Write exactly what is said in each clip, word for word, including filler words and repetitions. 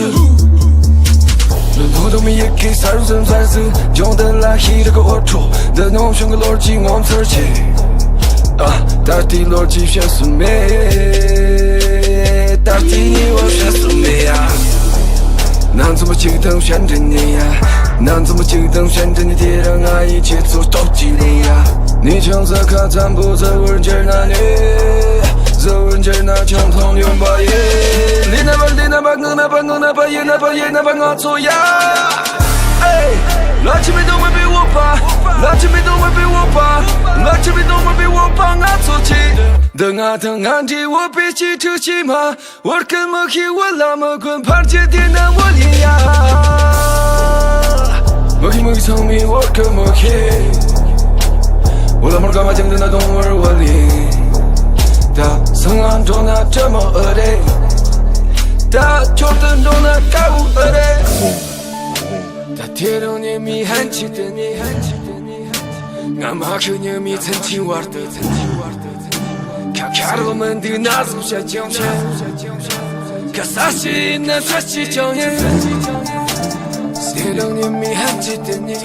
ཟེར། ལོ་ཐོག་ཐོག་མི་ཡི་གེ་གསར་འཛིན་གསར་འཛིན། སྦྱོང་བརྡར་ལ་ཤེས་རིག་གི་འོད་འཕྲོ། འདི་ནོམ་བྱུང་གི་ལོ་རྒྱུས་ངོ་མཚར་ཆེ། ཨ། ད་ལྟའི་ལོ་རྒྱུས་བཤད་སྲོལ་མེད། ད་ལྟའི་ཉེ་བ་བཤད་སྲོལ་མེད་ཡ། ན་འཛོམས་པ་གཅིག་དང་བཤད་འདྲེན་ནི་ཡ། ན་འཛོམས་པ་གཅིག་དང་བཤད་འདྲེན་ནི་དེ་རང་ང་ཡི་ཁྱེད་ཚོ་སྟོབས་ཀྱིས་ལེན་ཡ། ནི་ཆང་ཟ་ཁ་འཚམ་པོ་ཟ་བར་འགྱུར་ན་ནི། ཟ་བར་འགྱུར་ན་ཆང་འཐུང་ཡོང་པ་ཡི། ལི་ན་པ་ལི་ན་པ་ངུ་ན་པ་ངུ་ན་པ་ཡི་ན་པ་ཡི་ན་པ་ང་ཚོ་ཡ། ཨེ། ལ་ཆི་མི་དུང་མི་པི་འོ་པ། ལ་ཆི་མི་དུང་མི་པི་འོ་པ། ལ་ཆི་མི་དུང་མི་པི་འོ་པ་ང་ཚོ་ཆི། འདི་ང་དང་ང་འདྲའི་འོ་པའི་ཆི་ཁྲུ་ཆི་མ། བོར་ཁ་མ་ཁི་བ་ལ་མ་གོན་ཕར་ཆེ་དེ་ན་བོ་ལི་ཡ། མ་ཁི་མ་ཁི་ཚང་མི་བོར་ཁ་མ་ཁི། བོ་ལ་མར་ཀ་མ་ཅང་དེ་ན་དོང་བར་བ་ལི། ད་སང་ང་འགྲོ་ན་བྲ་མ་ཨ་རེ། ད་ཁྱོད་དུ་འགྲོ་ན་ཀ་བུ་ཨ་རེ། ད་དེ་རང་ནས་མི་ཧན་ཆི་དེ་ནི་ཧན་ཆི་དེ་ནི་ཧན་ཆི། ང་མ་ཁི་ཉི་མི་ཚན་ཆི་བར་དུ་ཚན་ཆི་བར་དུ། ཁ་ཁ་རོ་མན་དུ་ན་ཟུག་བྱ་ཅང་བྱ། ཁ་ས་ཤི་ན་ས་ཤི་ཅང་ཡེ། སེ་རང་ནི་མི་ཧན་ཅི་དེ་ནི། ན་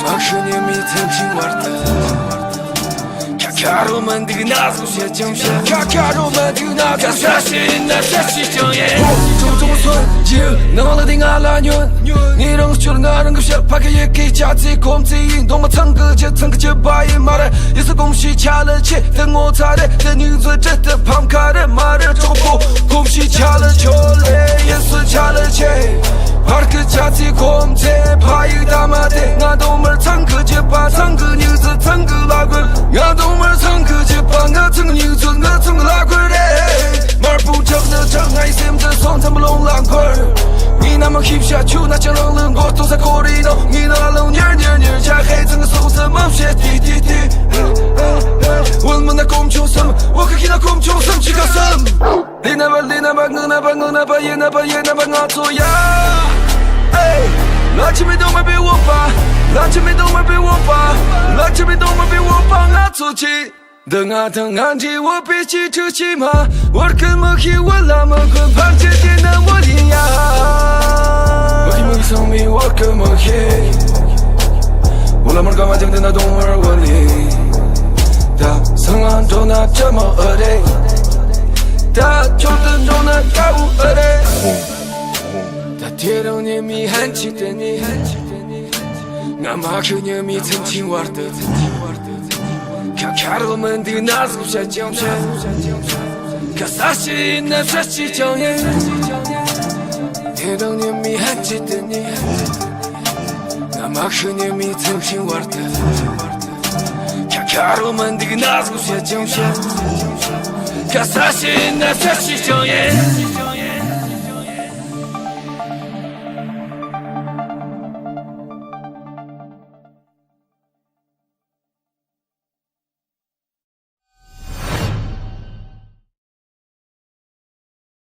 མ་ཤི་ནི་མི་ཚན་ཆི་བར་དུ། ཁ་ཁ་རོ་མན་དུ་ན་ཟུག་བྱ་ཅང་བྱ། ཁ་ཁ་རོ་མན་དུ་ན་ཁ་ས་ཤི་ན་ས་ཤི་ཅང་ཡེ། ཅུང་ཅུང་སོན་ཇི་ནང་ལ་དེ་ང་ལ་ཉོན། ངའི་རང་སྐྱོར་ང་རང་གི་ཕྱག་ཕ་གི་ཡི་གེ་ཅག་ཚེ་གོམ་ཚེ་ཡིན་མདོང་མ་ཚང་གི་ཅི་ཚང་གི་ཅི་བ་ཡི་མ་ར། ཡི་སི་གོམས་གཤིས་ཆ་ལ་ཆེ་དེ་ངོ་ཚ་རེད་དེ་ནིང་ཚོ་བྲེལ་དེ་ཕམ་ཁ་རེད་མ་རེད་གྲོགས་པོ། གོམས་གཤིས་ཆ་ལ་ཆོ་ལེ་ཡི་སི་ཆ་ལ་ཆེ། བར་གི་ཆ་ཚིག་གོམས་ཚེ་ཕ་ཡིག་ད་མ་དེ་ང་གདོང་དམར་ཚང་གི་རྒྱུད་པ་ཚང་གི་ཉིག་ཚི་ཚང་གི་ལ་གོལ། ང་གདོང་དམར་ཚང་གི་རྒྱུད་པ་ང་ཚང་ཉིག་ཚི་ང་ཚང་ལ་གོལ་རེད། དམར་པོ་ཁྲག་ནི་ཁྲག་ངའི་སེམས་ཀྱི་སོང་ཙམ་རླུང་ལ་འཁོར། ངའི་ནམ་ཤིབ་ཤ་ཆུ་ན་ཅང་རང་ལུང་མགོ་ཐོག་ས་ཁོ་རི་ནོ་ངའི་ནང་ལ་ལུང་ཉེར་ཉེར་ཉེར་ཆ་ཧེ་ཚང་གི་སོང་ས་མ་བཤད་ཏི་ཏི་ཏི། བོད་མི་ན་གོམ་ཆུང་སམ་བོད་ཁ་ཁྱི་ན་གོམ་ཆུང་སམ་ཅི་ག་སམ། ལི་ན་པ་ལི་ན་པ་ངུ་ན་པ་ངུ་ན་པ་ཡེ་ན་པ་ཡེ་ན་པ་ང་ཚོ་ཡ། ཨེ། ལ་ཆི་མི་དུང་མི་པི་འོ་པ། ལ་ཆི་མི་དུང་མི་པི་འོ་པ། ལ་ཆི་མི་དུང་མི་པི་འོ་པ་ང་ཚོ་ཆི། འདི་ང་དང་ང་འདྲའི་འོ་པའི་ཆི་ཁྲུ་ཆི་མ། བོར་ཁ་མ་ཁི་བ་ལ་མ་གོན་ཕར་ཆེ་དེ་ན་བོ་ལི་ཡ། མ་ཁི་མ་ཁི་ཚང་མི་བོར་ཁ་མ་ཁི། བོ་ལ་མར་ཀ་མ་ཅང་དེ་ན་དོང་བར་བ་ལི། ད་སང་ང་འགྲོ་ན་བྲ་མ་ཨ་རེ། ད་ཁྱོད་དུ་འགྲོ་ན་ཀ་བུ་ཨ་རེ། ད་དེ་རང་ནི་མི་ཧན་ཆི་དེ་ནི་ཧན་ཆི་དེ་ནི་ཧན་ཆི། ང་མ་ཁྱོད་ཉི་མི་ཚན་ཆི་བར་དུ་ཚན་ཆི་བར་དུ། ཁ་ཁ་རོ་མན་དུ་ན་ཟུག་བྱ་ཅང་བྱ། ཁ་ས་ཤི་ན་ས་ཤི་ཅང་ཡེ། དེ་དང་ཉི་མི་ཧན་ཅི་དེ་ནི། ང་མ་ཤི་ཉི་མི་ཚན་ཤི་བར་དུ། ཁ་ཁ་རོ་མན་དུ་ན་ཟུག་བྱ་ཅང་བྱ། ཁ་ས་ཤི་ན་ས་ཤི་ཅང་ཡེ།